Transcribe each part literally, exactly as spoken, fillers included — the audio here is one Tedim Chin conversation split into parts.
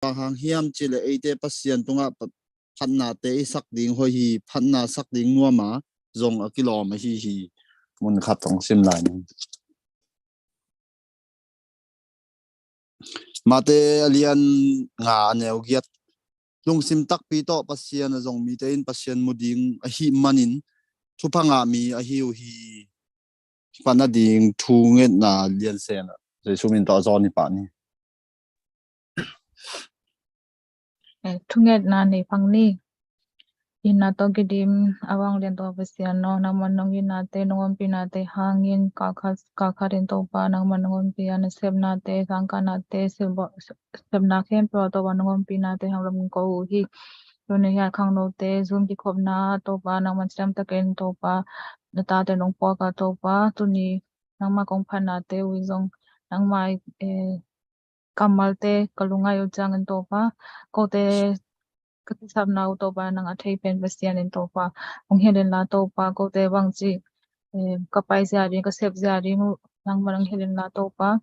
bang hang hiam cih leh eite Pasian tungah pa-, phatnate i sak ding hoih hi, phatna sak ding nuam a zong a kilawm ahi hi. Mun khat hong sim lai ning. Matthai a lian nga a neu giat. Lungsim takpi tawh Pasian a zong mite in Pasian mu ding ahih manin thupha ngah mi ahi uh hi. Pan a ding thu ngetna lian sen ah Jesu min tawh a zawn hi pah ni. Eh, thungetna nei phang ni. Itna tawh kidim a vanglian tawh Pasian aw, nangman nong itnate, nong ompinate hangin kalkhat, kalkhat in Topa, nangman nong ompi a nasepnate, sangkahnate, sepna khempeuh ah Topa nong ompinate hang lam ko uh hi. Tuni hi a khangnote Zoom kikhopna Topa, nangman siam takin Topa, na tate nong puak a Topa, tuni nangma kong phatnate uh zong nangma, eh, kammalte ka lungngai uh ciangin Topa, kote ka kisapna uh Topa, nang a thei pen Pasian in Topa hong hilh in la Topa, kote bangci, eh, ka pai zia ding, ka sep zia ding uh nangman hong hilh in la Topa,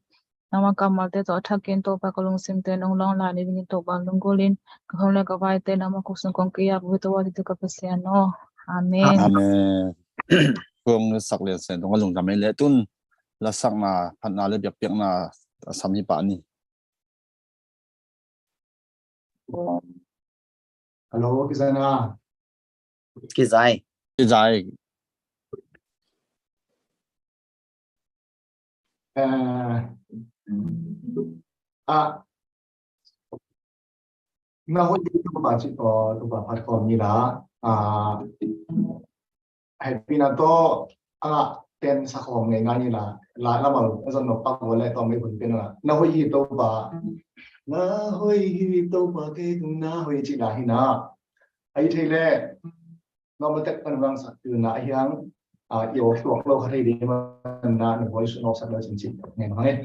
nangma kammalte tawh a thakin Topa ka lungsimte nong lawng lai ni dingin Topa lunggulin ka khong le ka vaite nangma khuk sung kong kiap uh hi Topa, ka Pasian aw. Amen. Amen. Kong sak lian sen dong a lungdam ei le tun la sakna phatna le biakpiakna a sam hi pah ni. Hello, kizai na. Kizai. Kizai. Eh, ah, na hoih hi Topa ci ko, Topa phat ko ni la. Ah, hehpihna tawh a ngah ten sa khawm ngei ngai ni la, la lamal a zon no pak vua le tawm ei hun pen la. Na hoih hi Topa. Na hoih hi Topa kei tung na hoih ci la hi na. Ai thei le normal tek pan vang sak tu na hiang, ah, i awk tuak lo kha thei ding man na, na voice nawk sak lo cin cin ngei ma ngei.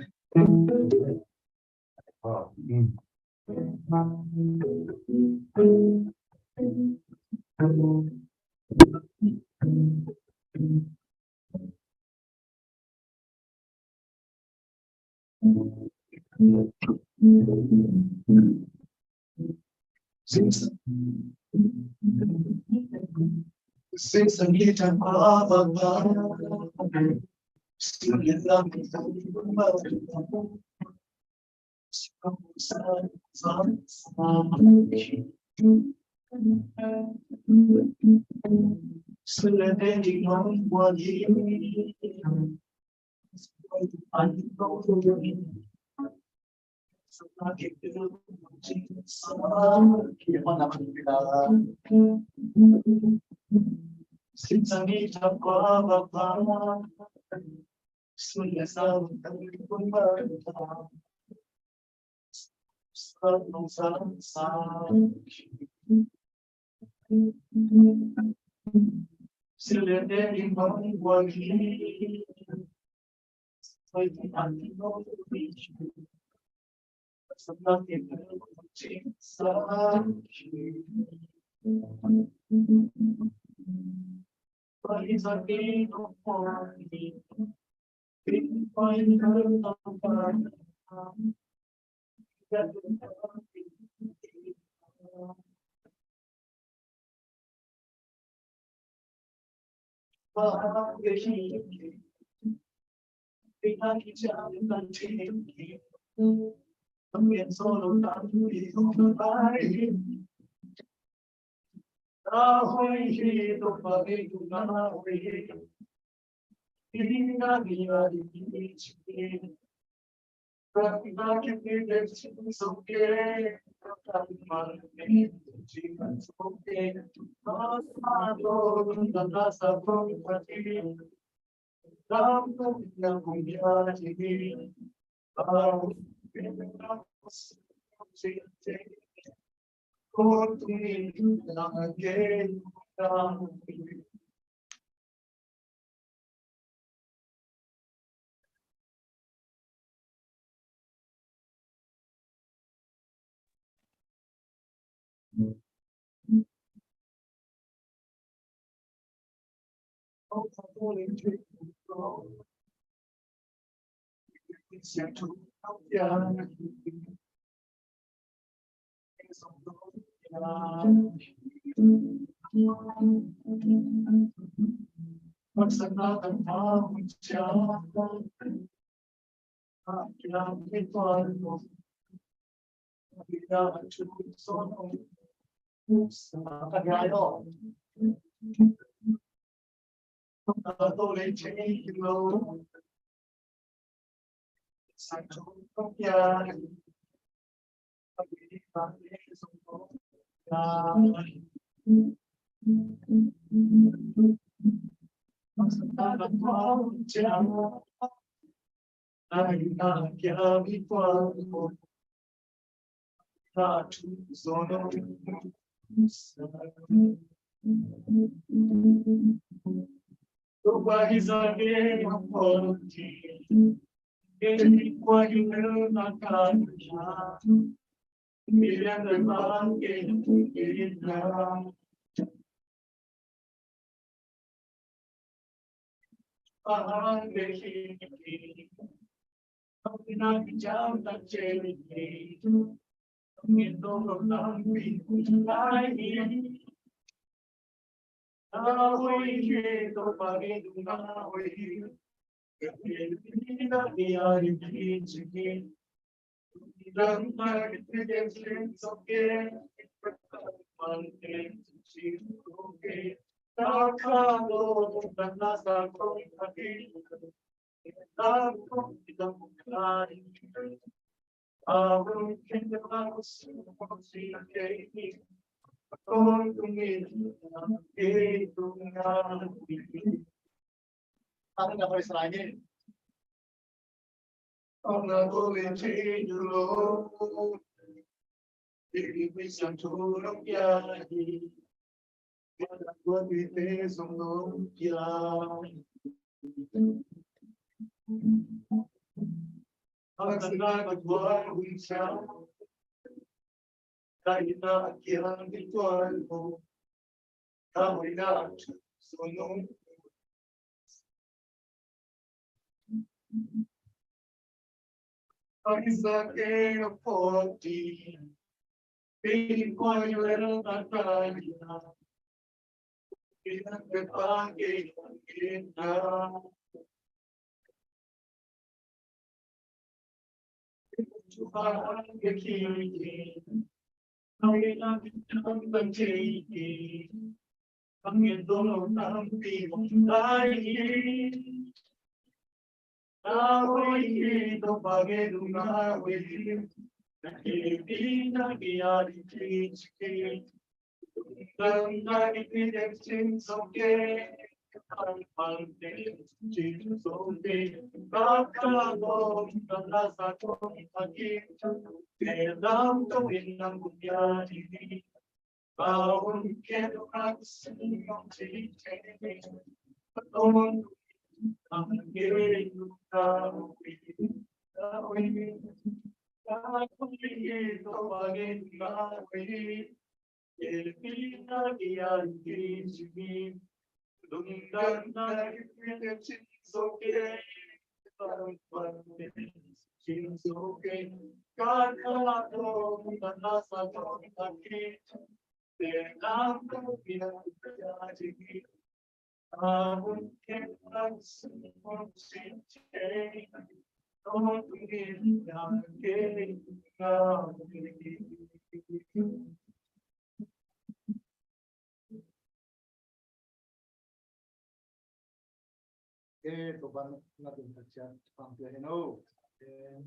Eh, Topa'n na ding tak ciat pang pia hen o. Eh.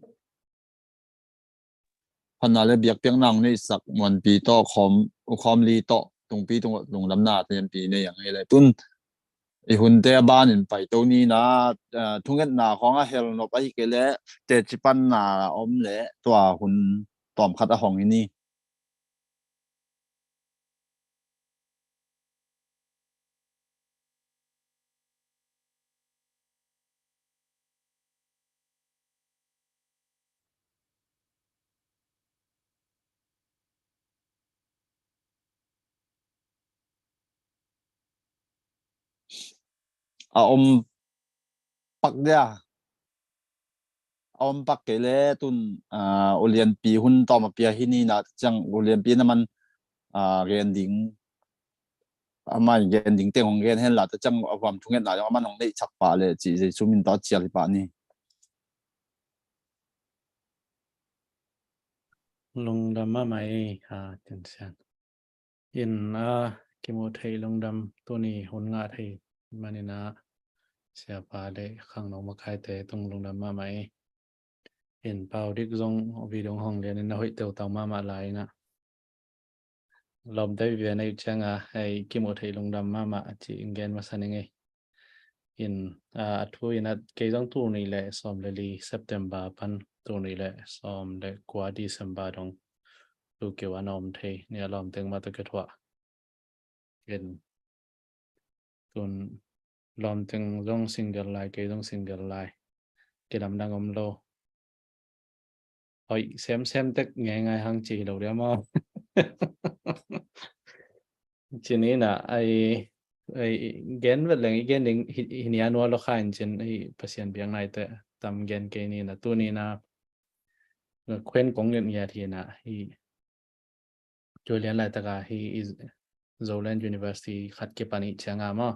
Phatna le biakpiakna hong neihsak Muanpi tawh, Khawm, U Khawm Li tawh, Tungpi tung, lungdamna taniampi nei ang ei le. Tun i hunte a banin paito ni na, eh, thungetna khawng a hel nop ahih kei leh teci panna a om leh tua hun tawmkhat a hong hi ni. A om pak dia. a om pak kei le tun, ah, ulianpi hun tawm a pia hi ni na ciang ulianpi na man, ah, gen ding, amah gen ding teng hong gen hen la ta ciang a huam thungetna zong a man hong neih chak pah le ci Jesu min tawh cial hi pah ni. Lungdam mahmah ei, ha, tinsian. In, a, kimuh theih lungdam tuni hun ngah thei manin a siapa le khangno makaite tung lungdam mahmah ei. In pau dik zong video hong lian in a hoih teutau mahmah lai in a lawmte vivia na ih cianga ei kimuh theih lungdam mahmah a ci in gen masa ning ei. In, a, a thu in a kei zong tul nih le sawm le li September pan tul nih le sawm le kua December dong tu keu a na om thei ni a lawmteng mah tawh ka thuah. Ken tun lawmteng zong single lai, kei zong single lai. Kidamdang om lo. Hoih semsem tek ngeingai hang ci hi lo dia maw? Cin ina ai, ai gen vet leng i gen ding hi, hi nia nua lo kha in cin i Pasian biak naite tam gen kei nina tu nina kuen kong ngiat ngiat hi na hi. Tua lian laitaka hi i Zoland University khat kipan i cianga maw?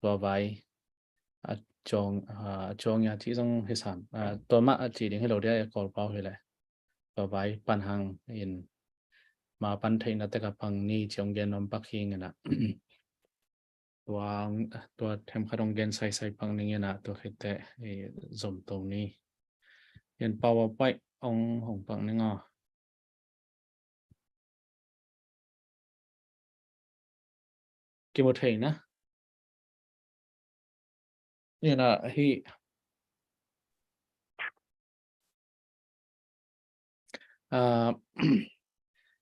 Tua vai a cawng, a cawng ia ci zong hi sam. A, tua mah a ci ding hi lo dia e Kawl pau hi le. Tua vai pan hang in ma pan theihna teka pang ni ciong gen om pak hi ngena. Tua, tua themkhat ong gen saisai pak ning ina tua khite i zom to ni. Yan pau a paih ong hong pak ning a. Kimu thei na. Ina hi, a,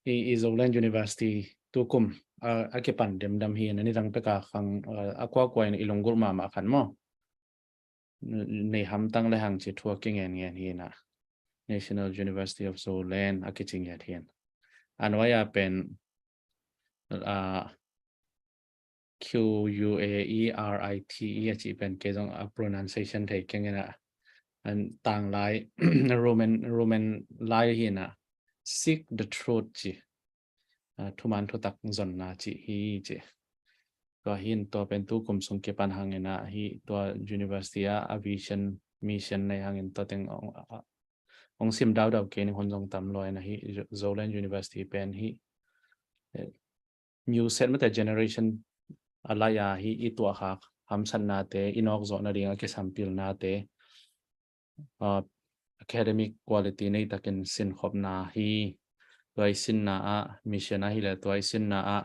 i, i Zoland University tukum a, a kipan demdam hi na nidang peka khang, a, a kuakua in i lunggulh mahmah khan maw. Nei hamtang le hang ci thua kingen ngen hi na. National University of Zoland a kici ngiat hi na. A nuai a pen, a, Q U A E R I T E a ci pen kei zong a pronunciation thei keng ina. An tang lai, Roman, Roman lai hi na. Seek the truth ci. A, thuman thutak zonna ci hi ci. Tua hin tua pen tukum sung kipan hang ina hi tua university a, a vision, mission nei hangin tua teng ong, a, ong sim daudau kei ni hun zong tam lua ina hi Zo-, Zoland University pen hi, eh, new set mate generation a lai a hi i tuah khak hamsatnate, i nawkzawhna ding a kisampilnate, a, academic quality nei takin sinkhopna hi, tua i sinna a mission a hi le tua i sinna a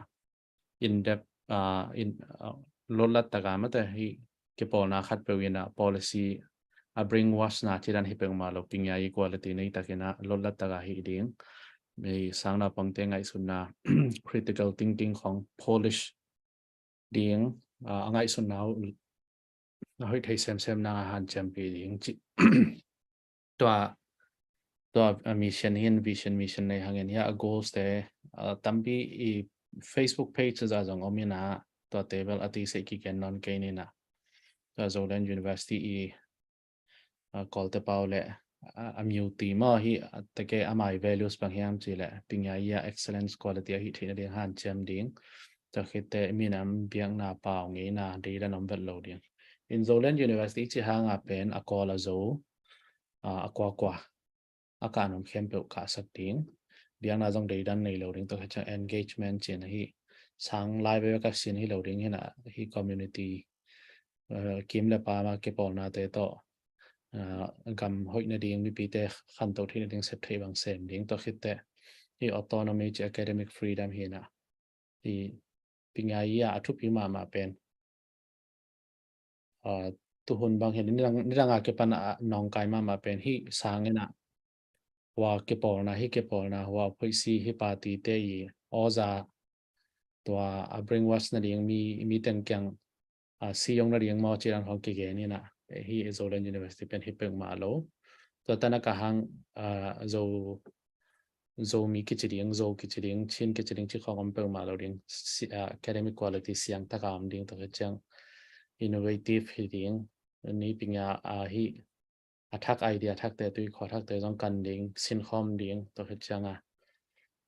in depth, a, in, a, lotlat taka mate hi kipawlna khat peuh ina policy a brainwash na cidan hi peuhmah lo pingia i quality nei takina lotlat taka hi ding. Nei sang naupangte ngaihsutna critical thinking khong polish ding, a, a ngaihsutna uh a hoih thei semsem na a hanciampi ding ci. Tua, tua a mission hin vision mission nei hangin hi a goals te, a, tampi i Facebook page za zong om ina tua table a ti sei kiken non kei nina. Tua Zoland University i a, Kawlte pau le, a, a miu ti maw hi, a, teke amai values bang hiam ci le, pingia ia excellence quality a hi thina ding hanciam ding. Tua khite minam biakna pau ngeina deidan om vet lo ding. In Zoland University ci hanga pen a Kawl a Zo, a, a kuakua a ka an om khempeuh kahsak ding. Biakna zong deidan nei lo ding tua khit ciang engagement cin hi sang lai veve ka sin hi lo ding hina hi community, eh, kim le pama kipawlnate tawh, eh, gam hoih nading mipite khanto theih nading sep theih bang sem ding tua khitte hi autonomy ci academic freedom hina. Hi pingai a a thupi mahmah pen. A, tuhun bang hin nidang, nidang a kipan a nawngkai mahmah pen hi sangin a hua kipawlna hi kipawlna hua phoisi hi party te i awza tua a brainwash nading mi, mi teng kiang a siyong nading maw ci dan khong kigen ina hi Zoland University pen hi peuhmah lo. Tua tana ka hang a Zo Zomi kici ding, Zo kici ding, Chin kici ding ci khong om peuhmah lo ding, si-, a, academic quality siang taka om ding tua khit ciang innovative hi ding, ni pinga a hi a thak idea thakte, tui khua thakte zong kan ding, sin khawm ding, tua khit cianga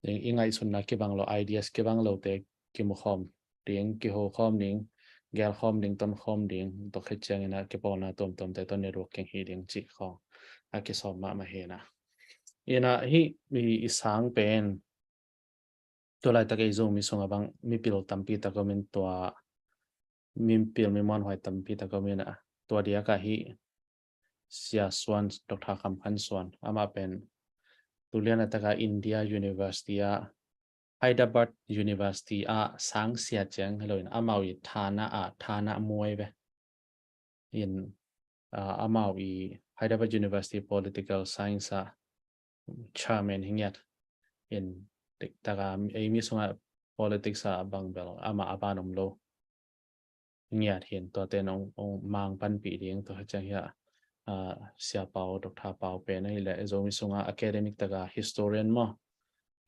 i ngaihsutna kibang lo, ideas kibang lote kimu khawm ding, kiho khawm ding, gel khawm ding, ton khawm ding, tua khit ciangin a kipawlna tuamtuamte tawh networking hi ding cih khawng a kisawm mahmah hi na. Ina hih i, i sang pen tua laitak ei Zomi sungah bang mipil tampi tak om in, tua mipil mimuanhuai tampi tak om in a, tua diakah hih Sia Suan, Doctor Kham Khan Suan, amah pen tulian a taka India University ah, Hyderabad University ah sang sia ciang hi lo in, amau i thana ah thana muai ve in, ah, amau i Hyderabad University Political Science ah chairman hi ngiat in, dik taka ei mi sungah politics ah bang bel amah a ban om lo ngiat hi in, tuate nong, ong mang panpih ding, tua ciang hi a, ah, Sia Pau, Doctor Pau pen ahih leh Zomi sungah academic taka historian maw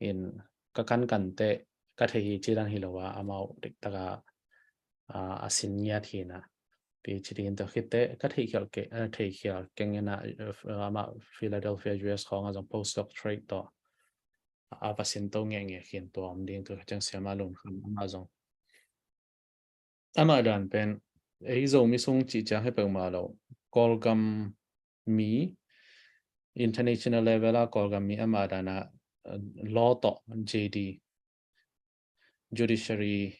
in, ka kankan teh ka thei hi ci dan hi lo a, amau dik taka, ah, a sin ngiat hi na. PhD in tua khit teh ka theikhial ke, ah, theikhial keng in a, ah, amah Philadelphia U S khawng ah zong postdoctorate tawh a va sin to ngeingei hi in, tua om ding, tua ciang Sia Ma Lun Kham amah zong amah dan pen ei Zomi sung cih ciang hi peuhmah lo, Kawlgam mi, international level ah Kawlgam mi amah dan a, uh, law tawh J D, judiciary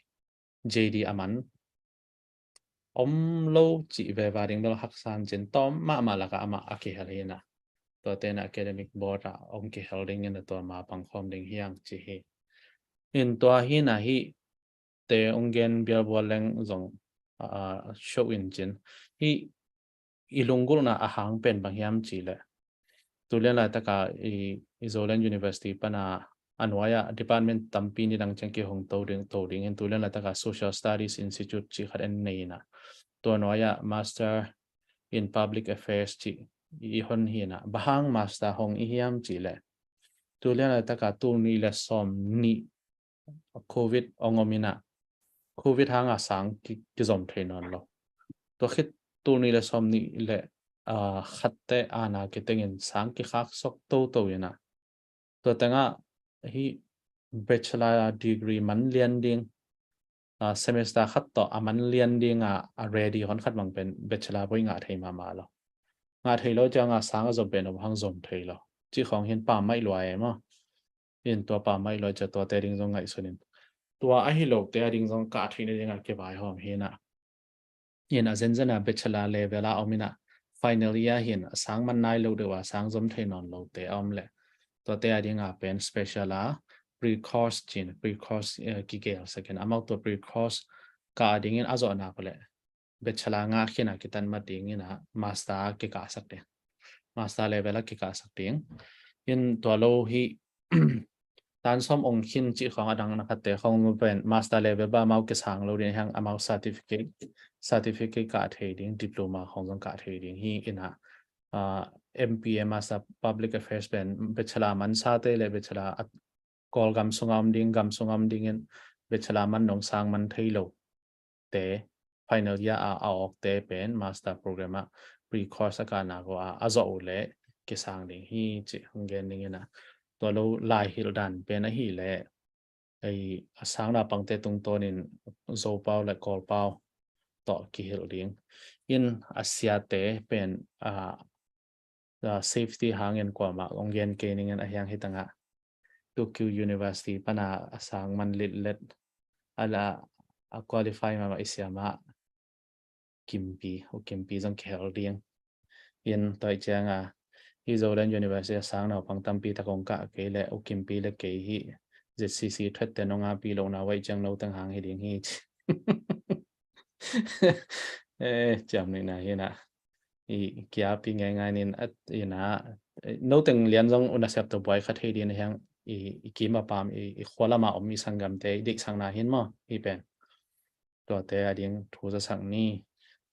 J D a man om lo cih veva ding bel haksa in, cin tawm mahmah lakah amah a kihel hi na. Tuate na academic board ah ong kihel ding in a, tua ma pangkhawm ding hi hang ci hi. In tua hi na, hih te ong gen bialbual leng zong, ah, show in cin. Hih i lunggulhna a hang pen bang hiam cih leh, tulian laitaka i, i Zoland University pana a nuai ah department tampi nidang ciang kihong to ding, to ding in, tulian laitaka Social Studies Institute cih khat en nei in a, tua nuai ah Master in Public Affairs cih i hon hi in a, bang hang Master hong i hiam cih leh, tulian laitaka tul nih le sawm nih Covid ong om in a, Covid hanga sang ki, kizom thei nawn lo. Tua khit tul nih le sawm nih le, ah, khatte ana kitengin sang kikhak sawk toto in a, tua tengah hih bachelor degree man lian ding, ah, semester khat tawh a man lian ding a, a ready hon khat bang pen bachelor boi ngah thei mahmah lo. Ngah thei lo cianga sang a zom pen om hang zom thei lo. Cih khawng hi in pammaih lua e maw. In tua pammaih lua ciang tuate ding zong ngaihsun in. Tua ahi lote a ding zong kah theihna dinga kivaihawm hi in a. In a zenzen a bachelor level a om in a, final year hi in a sang man nai lo deuh a sang zom thei nawn lote a om leh, tuate a dinga pen special a pre-course ci in, pre-course, eh, kigelsak in, amau tua pre-course kah dingin a zawh nak uh leh bachelor ngah khin a kitat mat ding in a, master kikahsak ding. Master level a kikahsak ding. In tua lo hi tan sawm ong khin cih khawng a dang na khatte khawng pen master level bang amau kisang lo ding hi hang, amau certificate, certificate kah thei ding, diploma khawng zong kah thei ding hi in a, ah, M P A, Master Public Affairs pen bachelor man sate le bachelor a, Kawlgam sunga om ding, gam sunga om dingin bachelor man nong sang man thei lo te, final year a, a awkte pen master program a pre-course a kah nak uh a, a zawh uh leh kisang ding hi cih hong gen ding in a. Tua lo lai hilh dan pen ahih leh ei a sang naupangte tungtawnin Zopau le Kawlpau tawh kihilh ding in, a siate pen, ah, ah, safety hangin kuamah ong gen kei ning in, a hiang hi tangah Tokyo University pana a sang man litlet a la a qualify mahmah i siamah Kimpi, U Kimpi zong kihel ding. In tua cianga hih Zoland University a sang naupang tampi tak ong kah kei leh U Kimpi le kei hih Z C C thette nong api lohna uh aih ciang no teng hang hi ding hi ci. Eh, ciam nih na hi na. I kiapi ngaingai nin at ina, eh, no teng lian zong una siap to buai kha thei ding a hiang, i, i kim a pam, i, i khua lama om i sanggamte i deihsakna hi in maw, hi pen. Tuate a ding thu zasak ni,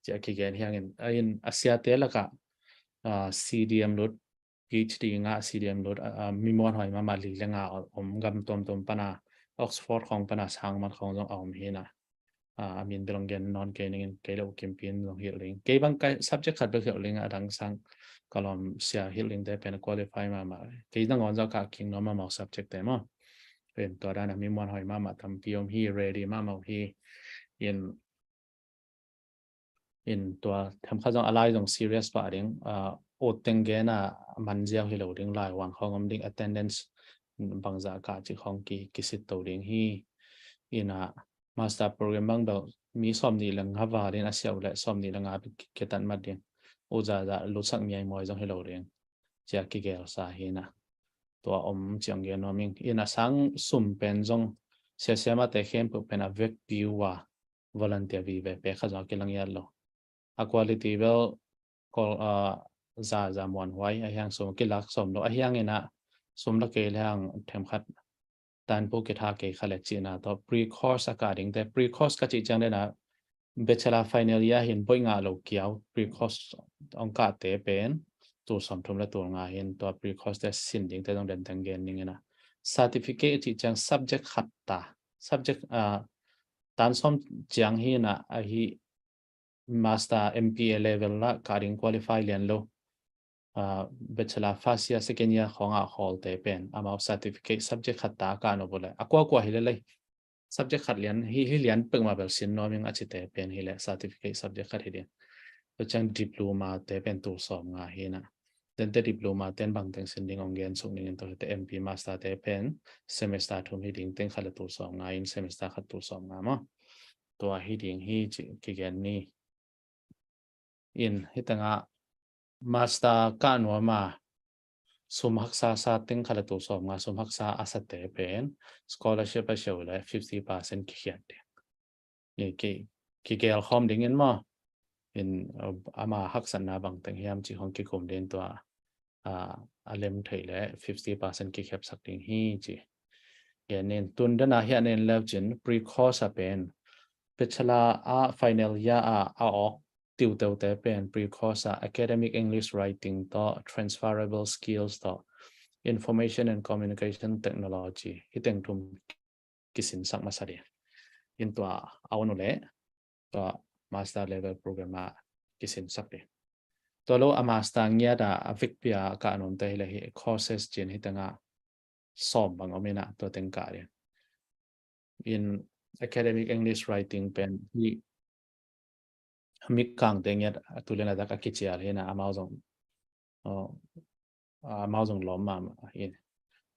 ci a kigen hiangin, a in a siate lakah, ah, C D M lut, P H D ngah, C D M lut, ah, ah, mi muanhuai mahmah li le nga om, gam tuamtuam pana, Oxford khawng pana sang man khawng zong a om hi na. a, a min bel hong gen nawn kei ning in, kei le U Kim Pi in zong hilh ding. Kei bang ka subject khat bel hilh ding, a dang sang ka lawm sia hilh dingte pen a qualify mahmah. Kei nangawn zong ka kingnuam mahmah uh subject te maw. In tua dan a mi muanhuai mahmah tampi om hi, ready mahmah uh hi. In in tua themkhat zong a lai zong serious pah ding, a, ut teng gen a man ziau hi lo ding, lai wang khawng om ding, attendance bangzah kah cih khawng ki, kisit to ding hi. In a master program bang bel mi sawm nih le nga val in a siau le sawm nih le nga ki, kitat mat ding. Ut zahzah lutsak miaimuai zong hi lo ding. Cia kigelsa hi na. Tua om ciang gen nuam ing. In a sang sum pen zong siasia mate khempeuh pen a vekpi uh a volunteer vive pek khat zong a kilang iat lo. A quality bel kol, a, za, za muanhuai, a hiang sum kilak sawm lo, a hiang in a sum la kei le hang themkhat tanpu kitha kei kha le cihna tawh pre-course a kah dingte, pre-course ka cih ciang den a bachelor final year hin boih ngah lo kiau, pre-course hong kahte pen tul sawmthum le tul nga hin tua pre-course te sin dingte zong denteng gen ning in a. Certificate cih ciang subject khat ta, subject, a, tan sawm ciang hi na, ahi master M P A level la kah ding qualify lian lo, a, bachelor first year, second year khawng a khawlte pen amau certificate subject khat ta kah nop uh le a kuakua hi le lei. Subject khat lian hi, hi lian pek mah bel sin nuam ing a cite pen hi le certificate subject khat hi ding. Tua ciang diploma te pen tul sawm nga hi na. Dente diploma ten bangteng sin ding hong gen suk ning in tua khite M P master te pen semester thum hi ding, teng khat le tul sawm nga in semester khat tul sawm nga maw. Tua hi ding hi ci kigen ni. In hi tengah master kah nuam a sum haksa sa, teng khat le tul sawm nga sum haksa a sate pen scholarship a siau le fifty percent kikhiat ding. Ni ki, kigel khawm ding in maw. In, uh, ama haksatna bangteng hiam cih khawng kikum ding tua, a, a lem thei le fifty percent kikhepsak ding hi ci. Gen in tun dana hiah nen leu cin pre-course a pen bachelor a final year a, a awk tiuteute pen pre-course a academic English writing tawh, transferable skills tawh, information and communication technology, hi teng thum kisinsak masa ding. In tua a on uh le tua master level program a kisinsak ding. Tua lo a master ngiat a a vekpi a kah nuamte hi le hi courses cin hi tengah sawm bang om in a tua teng kah ding. In academic English writing pen hi mi kangte ngiat a tu le na tak a kicial hi na amau zong, uh, amau zong lawm mahmah hi.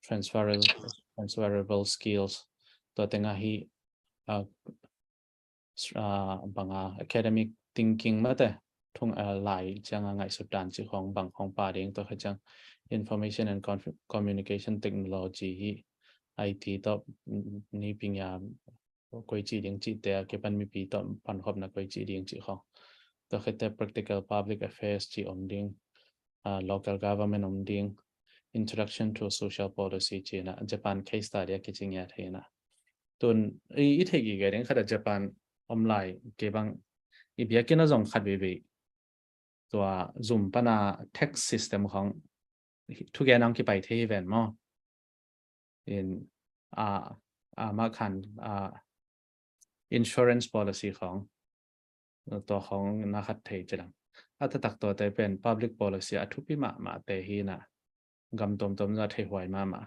Transferable, transferable skills tua tengah hi, uh, s-, ah, banga academic thinking mate thung, ah, lai cianga ngaihsut dan cih khawng bang khawng pa ding tua kha ciang information and conf-, communication technology hi I T tawh, mm, niping ya koi cih ding cihte a kipan mipi tawh pankhopna koi cih ding cih khawng. Tua khite practical public affairs cih om ding, ah, local government om ding, introduction to social policy cihna Japan case study a kicing ya theihna. Tun i, i theih gige ding khat a Japan om lai kei bang i biakinn a zong khat veivei tua zum pana tax system khawng thugen ang kipai thei hi ven maw. In a, a ma khan a insurance policy khawng tua khawng na khat thei ci lang. A taktak tuate pen public policy a thupi mahmahte hi na gam tomtom za theihuai mahmah.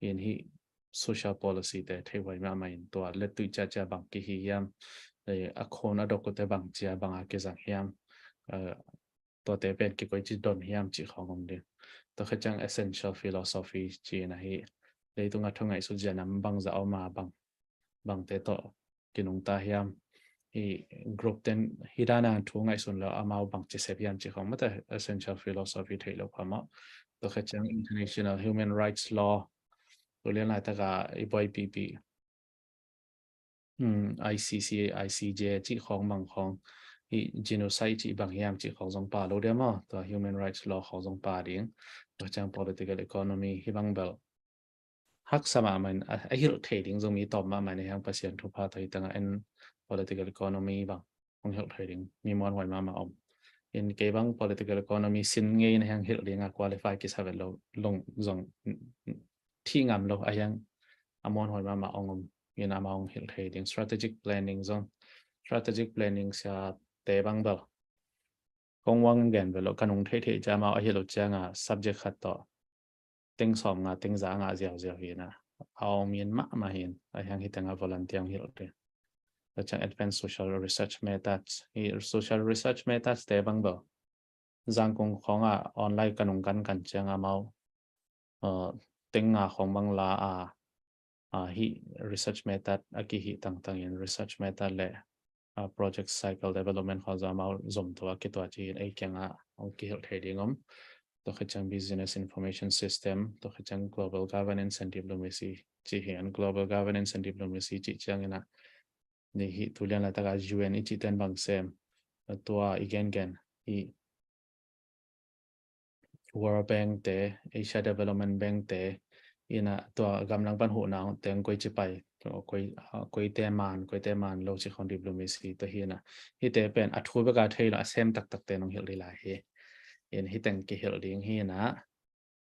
In hi social policy te theihuai mahmah in tua le tui ciacia bang kihi hiam, eh, a khon a dokute bang cia bang a kizang hiam, eh, tuate pen kikoi ci don hiam ci khawng om ding. Tua kha ciang essential philosophy ci na hi leitunga thu ngaihsut zia nam bang za om a bang bangte tawh kinungta hiam, hi group ten hi dana thu ngaihsun lo amau bang ci sep hiam ci khawng mate essential philosophy thei lo phamawh. Tua kha ciang international human rights law tu lian laitaka i buai pipi, hmm, I C C, I C J ci khawng bang khawng hi genocide ci bang hiam ci khawng zong pa lo dia maw. Tua human rights law khawng zong pa ding. Tua ciang political economy hi bang bel haksa mahmah in a, a hilh thei ding zong mi tawm mahmah in a hiang Pasian thupha tawh hi tangah en political economy bang hong hilh thei ding mi muanhuai mahmah om. In kei bang political economy sin ngei in a hiang hilh ding a qualify kisa vet lo lung zong thi ngam lo a hiang a muanhuai mahmah ong om. in amau hong hilh thei ding. Strategic planning zong, strategic planning siate bang bel kong wang gen ve lo, ka nung theihtheih ciang amau a hilh uh cianga subject khat tawh ting sawm nga ting za nga ziauziau hi na, a om in mahmah hi. A hiang hi tengah volunteer hong hilh ding. Tua ciang advanced social research methods hi, social research methods te bang bel Zangkong khawngah online ka nung kankan ciang amau uh, ting nga khawng bang la a uh, hi research method a kihih tangtangin research method le uh, project cycle development khawng zong amau zom tua kituah ci-in ei kiangah hong kihilh thei ding om. Tua khit ciang business information system, tua khit ciang global governance and diplomacy ci hi an. Global governance and diplomacy ci ciangin ah ni hi tu lian laitak a U N i cih ten bang sem, tua i gengen hi World Bank te, Asia Development Bank te, ina tua gamlang pan huhna teng koi ci pai, koi, koi te man, koi te man lo ci khong diplomacy te hi na. Hi te pen a thu beka thei lo a sem taktak te nong hilh di lai hi. In hi teng kihilh ding hi na.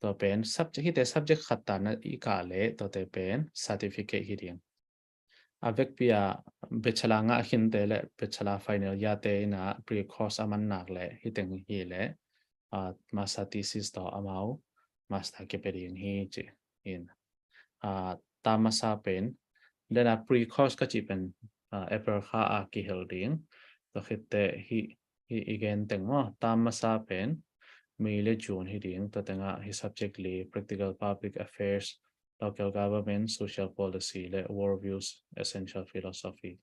Tua pen subject hi te subject khat ta na i kah le tua te pen certificate hi ding. A vekpi a bachelor ngah khin te le bachelor final ya te ina pre-course a man nak le hi teng hi le uh, master thesis tawh amau master kipia ding hi ci in. Uh, ta masa pen dena pre-course ka ci pen uh, April kha a kihel ding. Tua khit te hi hi i gen teng maw, tam masa pen May le June hi ding. Tua tengah hi subject li practical public affairs, local government, social policy le world views, essential philosophy.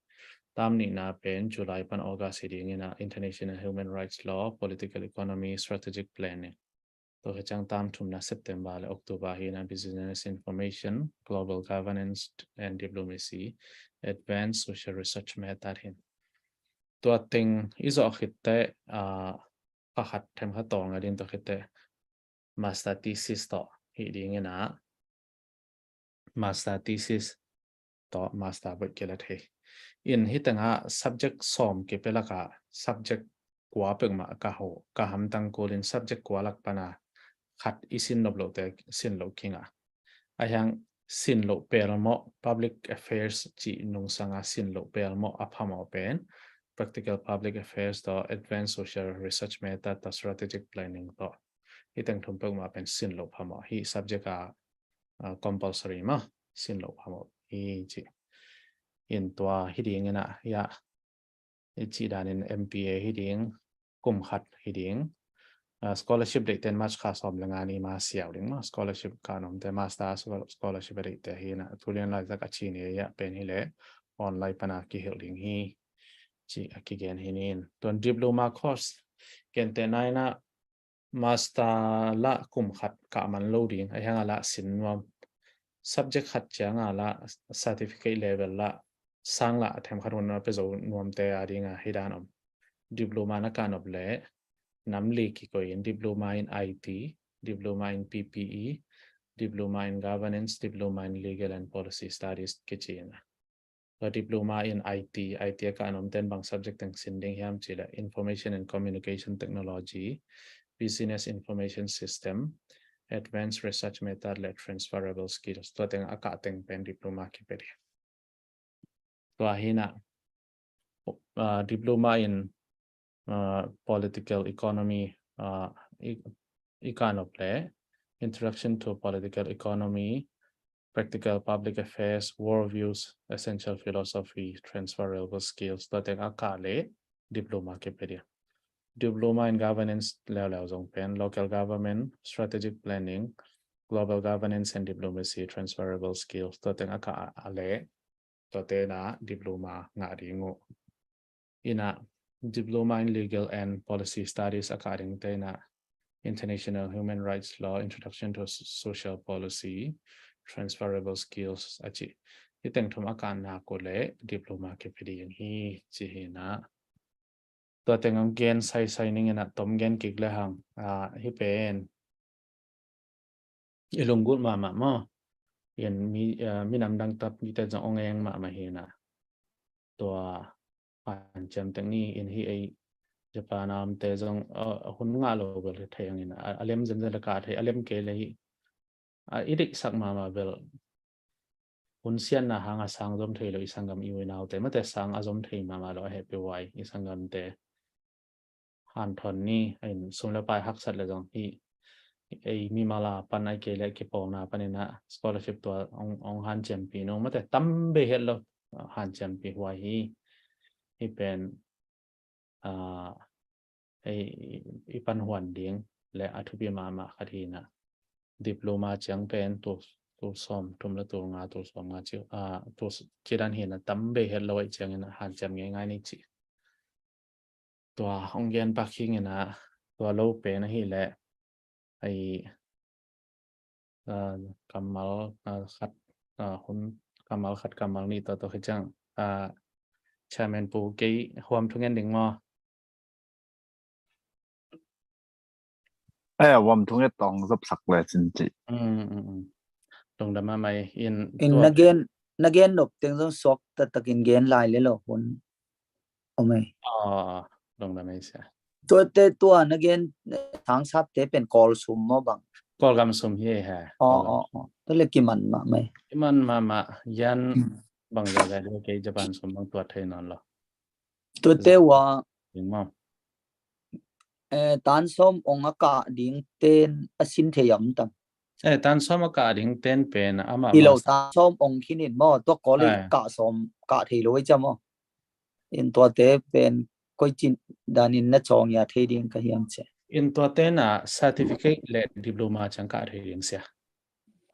Tam nihna pen July pan August hi ding ina international human rights law, political economy, strategic planning. Tua hi ciang tam thumna September le October hi na business information, global governance and diplomacy, advanced social research method hin. Tua teng i zawh khit te uh, pakhat them kha tawng a din tua khit te master thesis tawh hi ding ina master thesis tawh master voih kila thei. In hi tengah subject sawm kipia laka subject kua pek mah ka ho ka hamtang kulin subject kua lak pana khat i sin nop lo te sin lo kinga. A hiang sin lo pel mawh public affairs ci nungsanga sin lo pel mawh a phamawh pen practical public affairs tawh advanced social research method tawh strategic planning tawh hi teng thum pek mah pen sin lo phamawh hi subject a uh, compulsory ma sin lo phamawh hi ci. In tua hi ding ina ya i ci danin M P A hi ding kum khat hi ding. Uh, scholarship deih ten March kha sawm le nga ni ma siau ding ma scholarship ka nom te master scholarship deih te hi na tulian lai zak a ci ni ya pen hi le online pana kihil ding hi ci a kigen hi nin. Tuan diploma course ken te naina master la kum khat kah man lo ding a hiang a la sin nuam subject khat ciang a la certificate level la sang la a them khat hun a pe zo nuam te a ding a hi dan om. Diploma na kah nop le nam li kikoi in diploma in I T, diploma in P P E, diploma in governance, diploma in legal and policy studies kici ina. Tua diploma in I T, I T a kah nom ten bang subject teng sin ding hiam ci le information and communication technology, business information system, advanced research method le transferable skills. Tua teng a kah teng pen diploma kipia ding. Tua hi na uh, diploma in uh, political economy uh, i, i kah nop le introduction to political economy, practical public affairs, world views, essential philosophy, transferable skills. Tua teng a kah le diploma kipia ding. Diploma in governance leuleu zong pen local government, strategic planning, global governance and diplomacy, transferable skills. Tua teng a kah a le tua tena diploma ngah ding uh. Ina diploma in legal and policy studies a kah ding te ina international human rights law, introduction to social policy, transferable skills a ci. Hi teng thum a kah nak uh le diploma kipia ding hi ci hi na. Tua teng ang gen sai sai ning ina tom gen kik le hang uh, hi pen i lunggulh mahmah maw. In mi uh, minam dang tap mi te zong ong eng mahmah hi na. Tua pan ciam teng ni in hi ei Japan a om te zong uh, hun ngah lo bel thei ang in a lem zen zen la ka thei a lem kei le hi uh, i deih sak mahmah bel hun siatna hanga sang zom thei lo i sanggam i u i naute, mate, sang a zom thei mahmah lo a hehpih huai i sanggamte hanthawn ni. A in sum le pai haksat le zong hi, ei mimal a pan ai kei le kipawlna panin ah scholarship tua hong, hong hanciampih nung, mate, tam bei het lo, ah, hanciampih huai hi. Hi pen, ah, ei i pan huan ding le a thupi mahmah khat hi na. Diploma ciang pen tul, tul sawm thum le tul nga, tul sawm nga ci, ah, tul s-, ci dan hi na, tam bei het lo ai ciangin ah hanciam ngeingai ni ci. Tua hong gen pak hi ngin ah, tua lo pen ahih leh ai, ah, kammal, ah, khat, ah, hun, kammal khat, kammal nih tua, tua khit ciang, ah, Chairman Pu, kei huam thungen ding maw? Eh, huam thungen tawng zop sak le cin ci. Mm, mm, mm. Lungdam mahmah in. In tua na gen, na gen nop teng zong suak taktakin gen lai le lo hun. Om ei. Ah, lungdam ei sia. Tuate tua na gen, eh, sang sapte pen Kawl sum maw bang? Kawlgam sum hi ei he. Oh, Kawlgam. Oh, oh. Tua le kiman mahmah ei. Kiman mahmah, yan. Mm. Bang zia zia ding, kei Japan sum bang tuat thei nawn lo. Tuate ua, ding maw? Eh, tan sawm ong a kah ding ten a sin thei a om tam? Eh, tan sawm a kah ding ten pen amah hi lo, masa. Tan sawm ong khin in maw, tua Kawl ei, eh, kah sawm kah thei lo ei cia maw? In tuate pen koi cin danin na cawng ia thei ding ka hiam cia. In tuate na certificate le diploma ciang kah thei ding sia.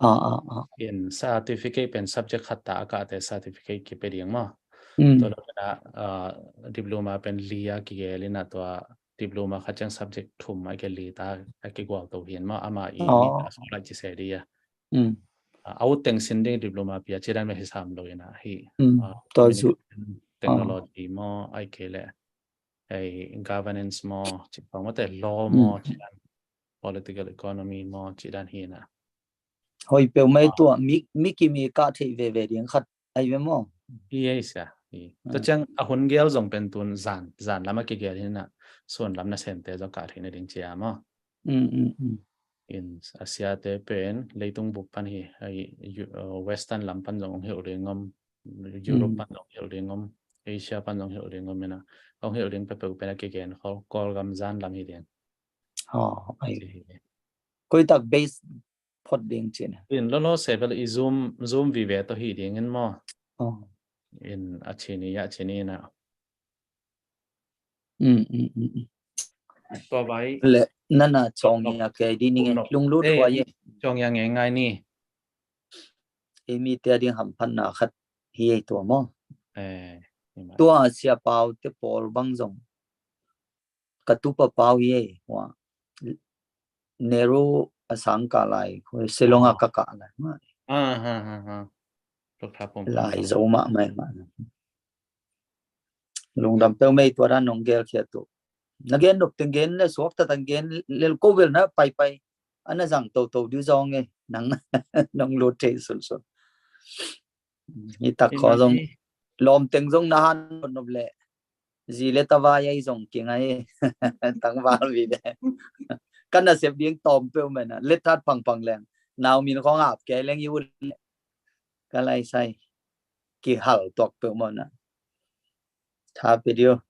Ah, ah, ah. In certificate pen subject khat ta a kahte certificate kipia ding maw? Mm. Tua lo pen ah, ah, diploma pen li a kigel in ah tua diploma khat ciang subject thum a kigel, li ta a kigual to hi in maw? Amah i, oh, mi ta so lai ci se di a. Mm. Ah, a ut teng sin ding diploma pia ci dan mah hi sam lo in ah hi. Mm. Ah, tua zu. Communication technology maw, ai kei le ei governance maw, ci pang mate, law maw, mm, ci dan, political economy maw, ci dan hi na. Hoi peuhmah ei tua, mi, mi kim i kah theih veve ding khat ai ve maw? Hi ei sia, hi. Tua ciang a hun gel zong pen tun zan, zan lam a kigel hi na, sun lam nasemte zong kah theih nading cia maw? Mm, mm, mm. In a siate pen leitung bup pan hi, ai, Western lam pan zong hong hilh ding om, Europe pan zong hilh ding om, Asia pan zong hilh ding om in a, hong hilh ding peuhpeuh pen a kigen khol, Kawlgam zan lam hi ding. Oh, ai. Koi tak base phot ding cin. In lolo se bel i Zoom, Zoom vive to hi ding in maw? Oh. In a cini, a cini na. Mm, mm, mm, mm. Tua vai. Le, nana cawng ia kei di ning e, lunglut huai e. Cawng ia ngeingai ni. Ei mite a ding hamphatna khat hi ei tua maw? Eh, tua sia pau te pawl bang zong. Ka tupa pau hi ei, hua. Nehru a sang kah lai, Shillong a ka kah lai. Ah, ha, ha, ha. Lai zo mahmah. Lungdam peuhmah ei tua dan nong gelkhia tu. Na gen nop teng gen le suak ta tang gen lel ko vel na paipai. Ana zang toto diu zong e. Nang nong lut thei sunsun. Hi tak kho zong lawm teng zong na han nop le. Zi le tavai ai zong kingai. Tangval vi de. Ka nasep ding tawm peuhmah na. Let that pangpang leng. Nau min khong ap kei leng i ut le. Ka lai sai. Kihal tuak peuhmah na. Tha pe dio.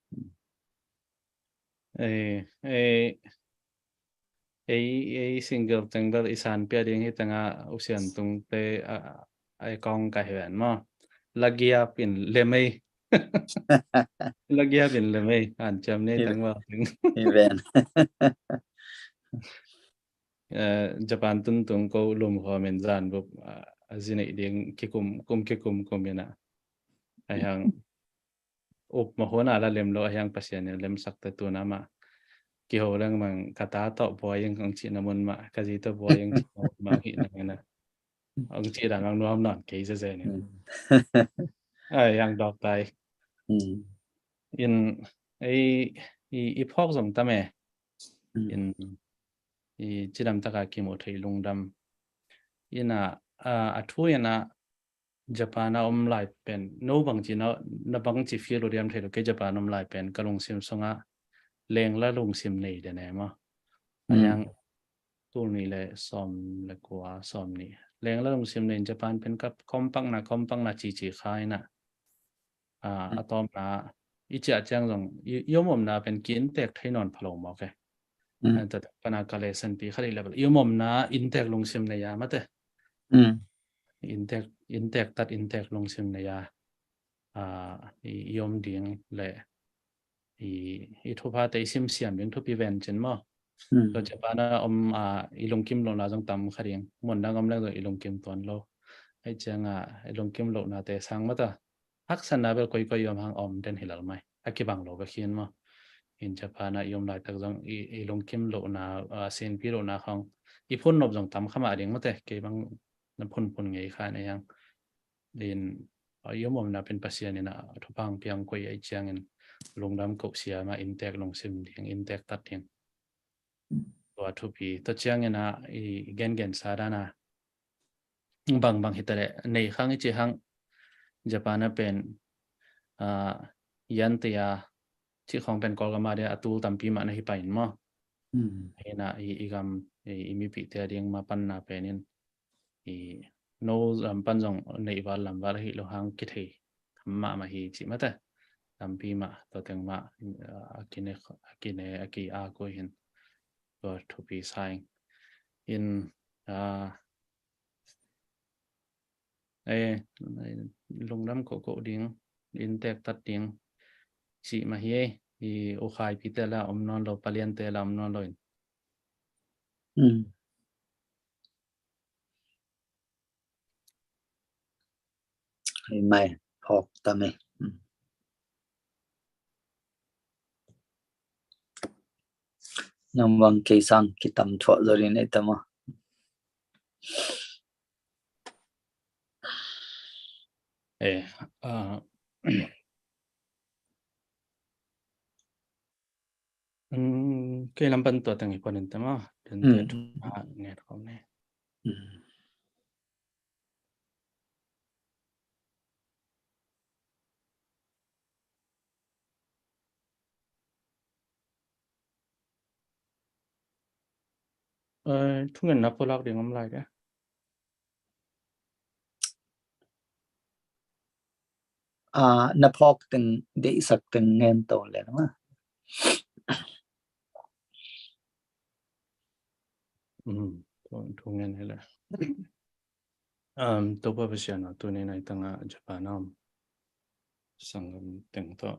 Ei, ei, ei, ei single teng bel i san pia ding hi tanga u Sian Tung te a, a, ai kong ka hi ven maw. Lagiap in lemei. Lagiap in lemei. An ciam nei tang maw. Hi ven. Eh, Japan tun tung ko lum khawm in zan bup, ah, a zi neih ding kikum, kum kikum kum in a. Ai hang up mah hun a la lem lo a hiang Pasian in lemsak te tuna mah. Kiho leng mang ka ta tawh buai ing ang cihna mun mah, ka zi tawh buai ing cihna mun mah hih nang ina. Ang cih dan ang nuam nawn kei zeze ni. Mm. Ai, ang dawk tai. Mm. In, ei, i, i phawk zong tam e. Mm. In, i cidam taka kimu thei lungdam. Ina, a, a thu ina, Japan a om lai pen, no bangci na, na bangci feel uh diam thei lo, kei Japan om lai pen, ka lungsim sunga leng la lungsim nei de ne maw. Mm. Ayang tul nih le sawm le kua, sawm nih, leng la lungsim nei in Japan pen ka kompakna kompakna cici kha inah, a, a tawpna i ciah ciang zong i, i om omna pen ki-intek thei nawn pha lo mawk e. Tua pana ka lesson pi khat i level i om omna intek lungsim nei a mate. Intek, intek tat intek lungsim nei a, a, i, i om ding le i, i thuphate i simsiam ding thupi ven cin maw? Tua Japan a om, a, i lungkim lohna zong tam kha ding. Mun dang om leng zong i lungkim tuan lo. Ahi cianga i lungkim lohnate sang mata haksatna bel koikoi i om hang om den hi lel mai. A kibang lo bek hi in maw? In Japan a i om laitak zong i, i lungkim lohna, a, sinpi lohna khong i phun nop zong tam kha mah ding mate. Kei bang na phunphun ngei kha nei hang. In, a, i om omna pen Pasian in a thupha piang koih ahi ciangin lungdam koh siam a intek lungsim ding, intek tat ding. Tua thupi. Tua ciangin a i gengen sa dan a bangbang hi ta leh nei khang i ci hang Japan a pen, a, yan te a ci khong pen Kawlgam a dia a tul tampi mah na hi pain maw? Hina i, i gam, i, i mipihte a ding ma panna pen in i no lam pan zong neih val lam val ahi lo hang kithei tham mahmah hi cih mate. Lampi mah tua teng mah, a, a kine, a kine a ki a koi hin tua thupi sa ing. In, a, e, lungdam kohkoh ding, intek tat ding cih mah hi. I ukhaipi te la om nawn lo, palian te la om nawn lo in. Hei mai, phawk tam e. Nang bang kei sang kitam thuah zaw ding nei tam a. Eh, ah, kei lam pan tua teng hi pon in tema. Tente thu ha ngen khom ne. Thungen na pulak ding om lai dia. Ah, na phawk teng, deihsak teng ngen to le na ma. Thu ngen hi le. Um, Topa Pasian a tuni nai tanga Japan a om sanggam teng to.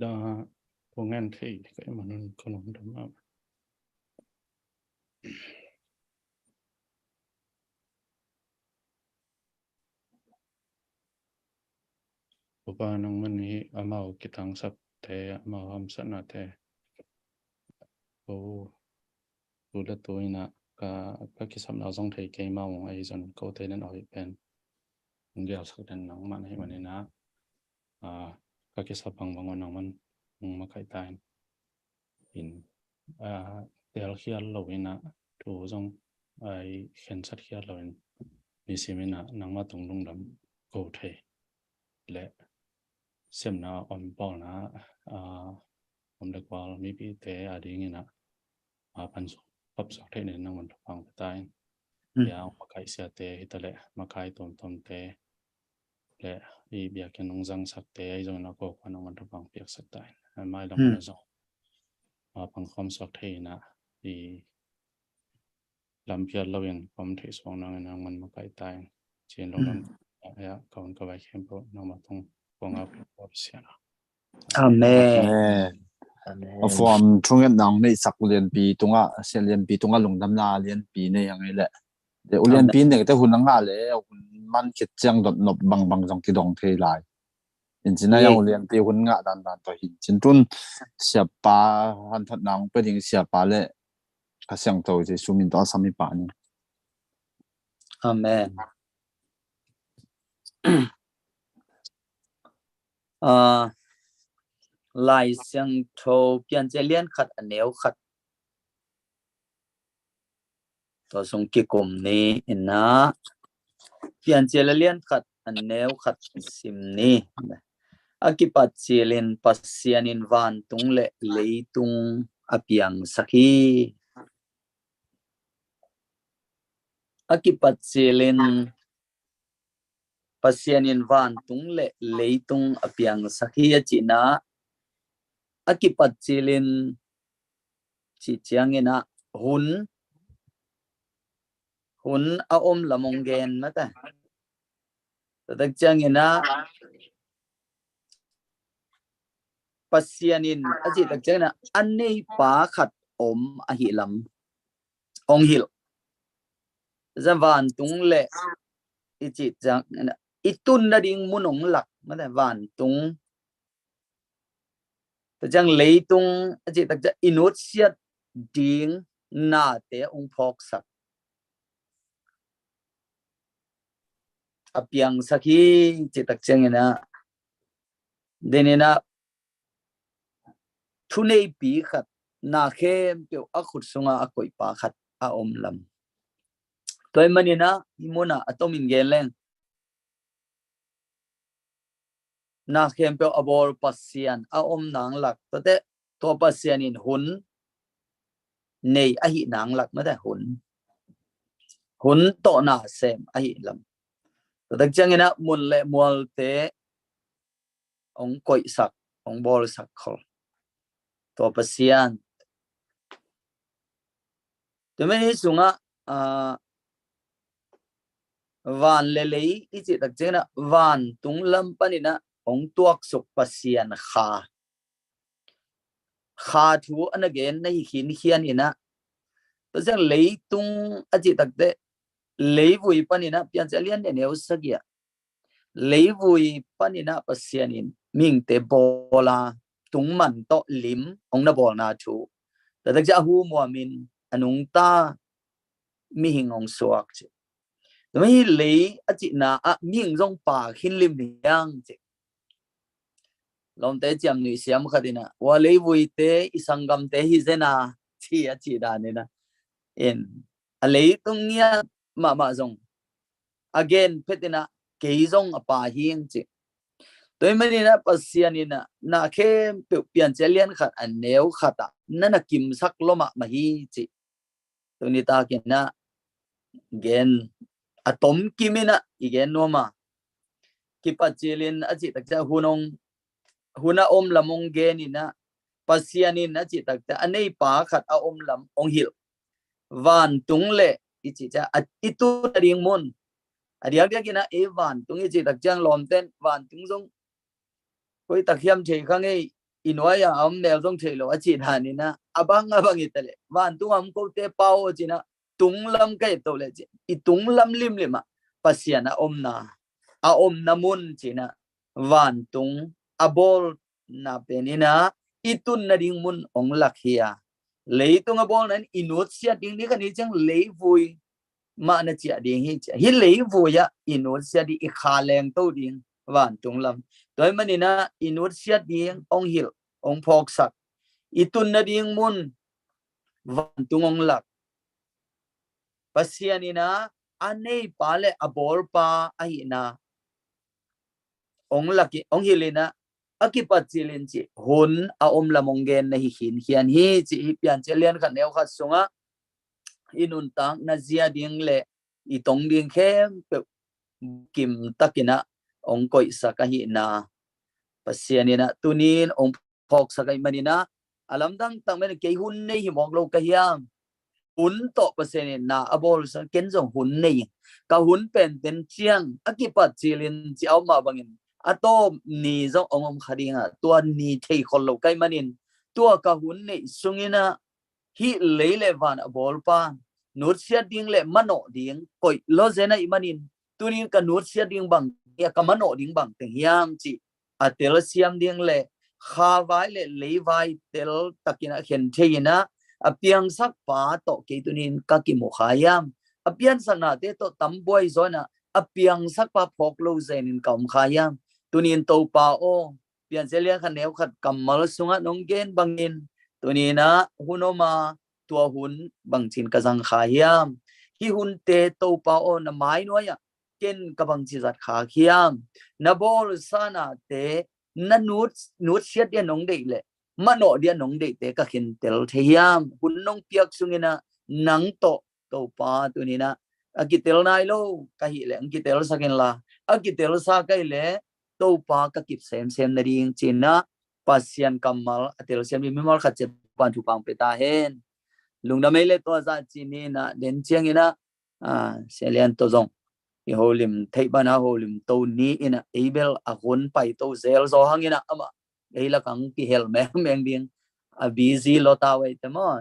Da, ko ngen thei ka imanun ko nong dam a. Topa nangman hi amau kitangsapte, amau hamsatnate ko tu le tu ina ka, ka kisapna zong thei kei mau ahi zon ko te len ahi pen. Ngial sak den nangman ahi manina, a, ka kisap bangbang nangman makaih ta in. In, a, telkhial lo ina thu zong ai khensat khial lo in nisim ina nangma tung lungdam ko thei le semna om pawlna, a, om le kual mipite a ding ina a pan pap sak thei nen nangman thupang ta in. Ya makaih siate hi ta le makai tomtomte le i biakinn hong zangsakte ahi zongin a kawkua nangman thupang piaksak ta in. Mailam na zong a pangkhawm suak thei ina i lampial loin khawm thei suak nangin nangman makaih ta in. Cin lungdam ya ka hun ka vai khempeuh nangma tung kua ngau pi kua sia. Amen. Amen. A fuam thunget nang neihsak lianpi tungah, sia lianpi tungah lungdamna lianpi nei ang ei leh. Te u lianpi nei te hun a ngah le hun man khit ciang dot nop bangbang zong kidong thei lai. In cin a yang u lianpi hun ngah dandan tawh hin cin tun siapa hanthat nang pe ding siapa le ka siangtho Jesu min tawh a sam i pa ni. Amen. A, Lai Siangtho Piancil lian khat a neu khat tawh sung kikum ni ina Piancil a lian khat a neu khat sim ni. A kipat cilin Pasian in vantung le leitung a piangsak hi. A kipat cilin Pasian in vantung le leitung a piangsak hi a cihna, a kipat cilin cih ciangin ah hun, hun a om lam hong gen mate. Tua tak ciangin ah Pasian in a cih tak ciangin ah a neipa khat om ahi lam hong hilh. Zan vantung le i cih ciangin ah i tun nading mun hong lak mate, vantung. Tua ciang leitung a cih tak ciang i nutsiat ding nate hong phawksak, a piangsak hi cih tak ciangin ah, denin ah thuneipi khat, na khempeuh a khut sungah a koihpa khat a om lam. Tua ahih manin ah hih munah a tomin gen leng, na khempeuh a bawl Pasian a om nang lak, tuate tua Pasian in hun nei ahi nang lak mate, hun, hun tawh na sem ahi lam. Tua tak ciangin ah mun le mualte hong koihsak, hong bawlsak khol tua Pasian. Tua manin hih sungah, ah, van le lei i cih tak ciangin ah vantung lam panin ah hong tuaksuk Pasian Kha, Kha thu a na gen na hi khinkhian in ah, tua ciang leitung a cih tak teh leivui panin ah Piancil a lian nih a neu sagih ah leivui panin ah Pasian in mihingte bawl a, tungman tawh lim hong na bawlna thu. Tua tak ciang a hu muamin a nungta mihing hong suak ci. Tua manin hih lei a cihna ah mihing zong pha khin limlim hi hang ci. Lawmte ciamnuih siam khat in ah, ua leivuite i sanggamte hi zen a ci a cih dan in ah, in a leitung ngiat mahmah zong a gen phet in ah kei zong a pha hi ing ci. Tua ahih manin ah Pasian in ah na khempeuh Piancil a lian khat a neu khat ah na na kimsak lua mahmah hi ci. Tuni takin ah gen a tom kim in ah i gen nuam a, kipat cilin a cih tak ciang hun hong, hun a om lam hong gen in ah, Pasian in a cih tak ciang a neipa khat a om lam hong hilh. Vantung le i cih ciang a, i tun nading mun. A diakdiak in ah ei vantung i cih tak ciang lawmten vantung zong koi tak hiam thei kha ngei, i nuai a om mel zong thei lo a cih dan in ah, a bang a bang hi ta leh vantung a om kote pau a cih in ah, tunglam ka et to leh ci, i tunglam limlim ah Pasian a omna, a omna mun ci in ah, vantung a bawlna pen in ah i tun nading mun hong lak hi a, leitung a bawlna in i nutsiat ding, ni khat ni ciang leivui mah na ciah ding hi ci a, hih leivui ah i nutsiat ding, i kha lengto ding vantung lam. Tua ahih manin ah i nutsiat ding hong hilh, hong phawksak, i tun nading mun vantung hong lak. Pasian in ah a neipa le a bawlpa ahihna hong lak, hong hilh in ah, a kipat cilin ci, hun a om lam hong gen na hi khinkhian hi ci, hih Piancil a lian khat neu khat sungah i nuntakna zia ding le i tong ding khempeuh kimtak in ah hong koihsak ahihna Pasian in ah tuni in hong phawksak ahih manin ah, a lamdang tak manin kei hun nei hi mawk lo ka hiam? Hun tawh Pasian in na a bawlsak, ken zong hun nei ing. Ka hun pen ten ciang a kipat cilin ci a om mah bangin a tawp ni zong hong om kha ding a, tua ni thei khol lo ka hih manin, tua ka hun neih sungin ah hih lei le van a bawlpa nutsiat ding le manawh ding koih lua zen ahih manin, tuni in ka nutsiat ding bang, ka manawh ding bang teng hiam cih a telsiam ding le khavai le leivai teltakin a khen thei in ah, a piangsakpa tawh kei tuni in ka kimu kha hiam? A piansaknate tawh tambuai zaw in ah a piangsakpa phawk lo zen in ka om kha hiam? Tuni in Topa aw, Piancil a lian khat neu khat kammal sungah nong gen bangin, tuni in ah hun om a, tua hun bangci in ka zang kha hiam? Hih hunte Topa aw, na mai nuai ah ken ka bangci zat kha hiam? Na bawlsa nate na nut, nutsiat dia nong deih leh, manawh dia nong deihte ka khentel thei hiam? Hun nong piak sunginah nang tawh Topa tuninah a kitel nai lo ka hih leh hong kitelsak inla, a kitelsa ka hih leh Topa ka kip semsem nading cinah Pasian kammal a telsiam ding mimal khat ciat pan thupha hong pia ta hen. Lungdam ei le tua zah cininah den cianginah, ah, Sia Lian tawh zong i holim theih banah holim to ni inah ei bel a hun pai to zel zaw hanginah amah ei lakah hong kihel mengmeng ding a busy lo ta uh ei te maw.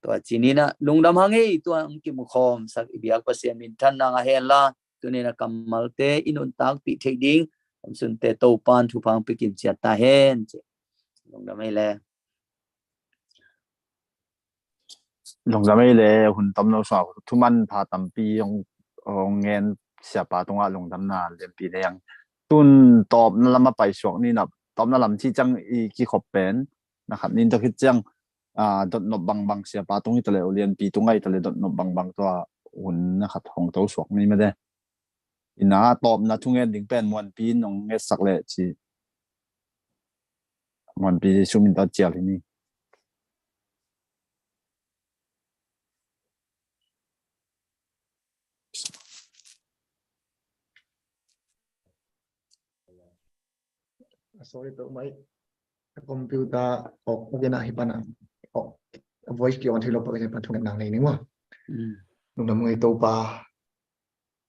Tua cininah lungdam hang ei, tua hong kimukhawmsak i biak Pasian minthan nang a henla, tuninah kammalte i nuntakpih theih ding omsunte Topan thupha hong pia kim ciat ta hen ci. Lungdam ei le. Lungdam ei le, hun tomno sungah thuman pha tampi hong, hong ngen Siapa tungah lungdamna lianpi nei ang. Tun tawpna lamah paisuak ninah, tawpna lam cih ciang i kikhop pen na khat nin tawh khit ciang, ah, dotnop bangbang Siapa tung hi taleh, ulianpi tung ahi taleh dotnop bangbang tua hun na khat hong tosuak ni mede. Ina tawpna thungen ding pen Muanpi in hong ngetsak leh ci. Muanpi Jesu min tawh cial hi ni. Sorry, to mai. Computer ok, ok na hi pana. Ok. Voice ki on thilo pa ka pan thunget nang nei ni wa. Lungdam ngei Topa.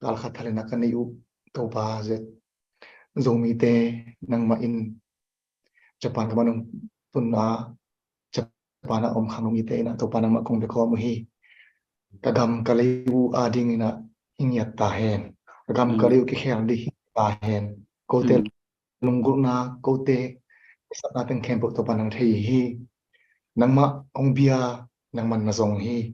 Kal khat thalina ka nei uh Topa zet. Zomite nangmah in Japan ka manung tun a Japan a om khang mite inah Topa nangmah kong bia khawm uh hi. Ka gam ka lei uh a ding inah hi ngiat ta hen. Ka gam ka lei uh kikhel dih hi ta hen. Kote lunggulhna, kote sapna teng khempeuh Topa nang thei hi. Nangmah hong bia nangman na zong hi.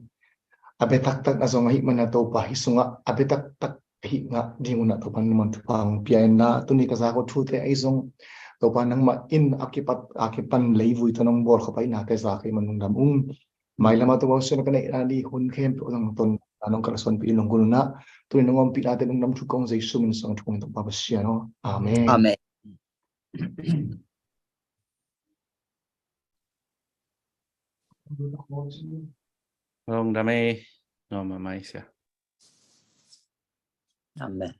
A bia taktak na zong ahi mana Topa hi sungah a bia taktak hi ngah ding unah Topa nangman thupha hong pia inah tuni ka zak uh thute ahi zong Topa nangmah in a kipat a kipan leivui tawh nong bawl khop ahi nate zak ahi man lungdam ung. Mailamah Topa Pasian ka neihna dih hun khempeuh zong ton nong kalsuanpih lunggulh unah tuni nong ompih nate lungdam thu kong Jesu min sang thu kong Topa Pasian aw. Amen. Amen. Lungdam ei. Noma mai sia. Amen.